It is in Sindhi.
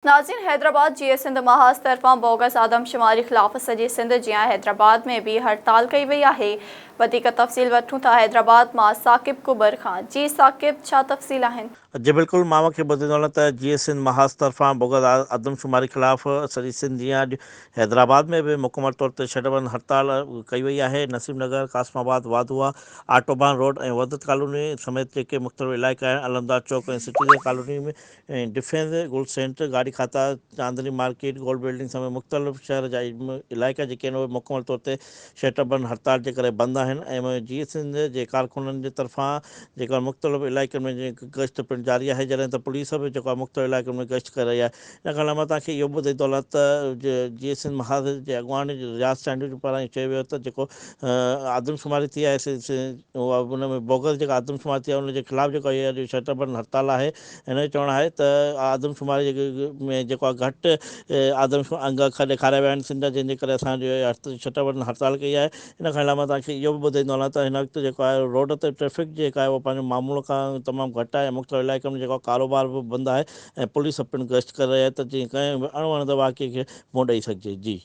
ناظرين حيدرآباد جيئي سنڌ محاذ طرفان بوگس آدمشماري خلاف سڄي سنڌ جيان حيدرآباد ۾ به هڙتال ڪئي وئي آهي وڌيڪ تفصيل وٺون ٿا حيدرآباد مان ثاقب ڪٻر کان جي ثاقب ڇا تفصيل آهن. جي بلڪل مان اوهان کي ٻڌائيندو هلان ته جيئي سنڌ محاذ طرفان بوگس آدمشماري خلاف سڄي سنڌ جيان اڄ حيدرآباد ۾ به مڪمل طور تي شٽربند هڙتال ڪئي وئي آهي نسيم نگر، قاسم آباد، واڌوئا، آٽوڀان روڊ ۽ وحدت ڪالوني سميت جيڪي مختلف علائقا آهن علمدار چوڪ ۽ سٽيزن ڪالوني ۾ ڊفينس، گل سينٽر، گاڏي کاتا، چاندني مارڪيٽ، گولڊ بلڊنگ سميت مختلف شهر جا علائقا جيڪي آهن اهي مڪمل طور تي شٽر بند هڙتال جي ڪري بند آهن ۽ جي سنڌ جي ڪارڪنن جي طرفان جيڪو آهي مختلف علائقن ۾ گشت پڻ جاري آهي جڏهن ته پوليس به جيڪو آهي مختلف علائقن ۾ گشت ڪري رهي آهي ان کان علاوه توهان کي اهو به ٻڌائيندو هلان ته جي سنڌ محاذ جي اڳواڻ رياض چانڊيو پاران اهو چيو ويو ته جيڪو آدمشماري ٿي آهي اها ان ۾ بوگس جيڪا آدمشماري ٿي آهي ان جي خلاف جيڪو اهي اڄ شٽر بند هڙتال آهي. هن جو چوڻ آهي ته آدمشماري ۾ جيڪو آهي گهٽ آدمشماري انگ اکر ڏيکاريا ويا آهن سنڌ جا جنهن جي ڪري اسان جو شٽر بند هڙتال ڪئي آهي. ان کان علاوه توهان کي اهو به ٻڌائيندو هلان ته هن وقت جيڪو آهي روڊ تي ٽريفڪ جيڪا آهي اها پنهنجو معمول کان تمام گهٽ آهي ۽ مختلف علائقن ۾ جيڪو آهي ڪاروبار به بند آهي ۽ پوليس پڻ گشت ڪري رهي آهي ته جيئن ڪنهن به اڻوڻندڙ واقعي کي منهن ڏئي سگهجي. جي.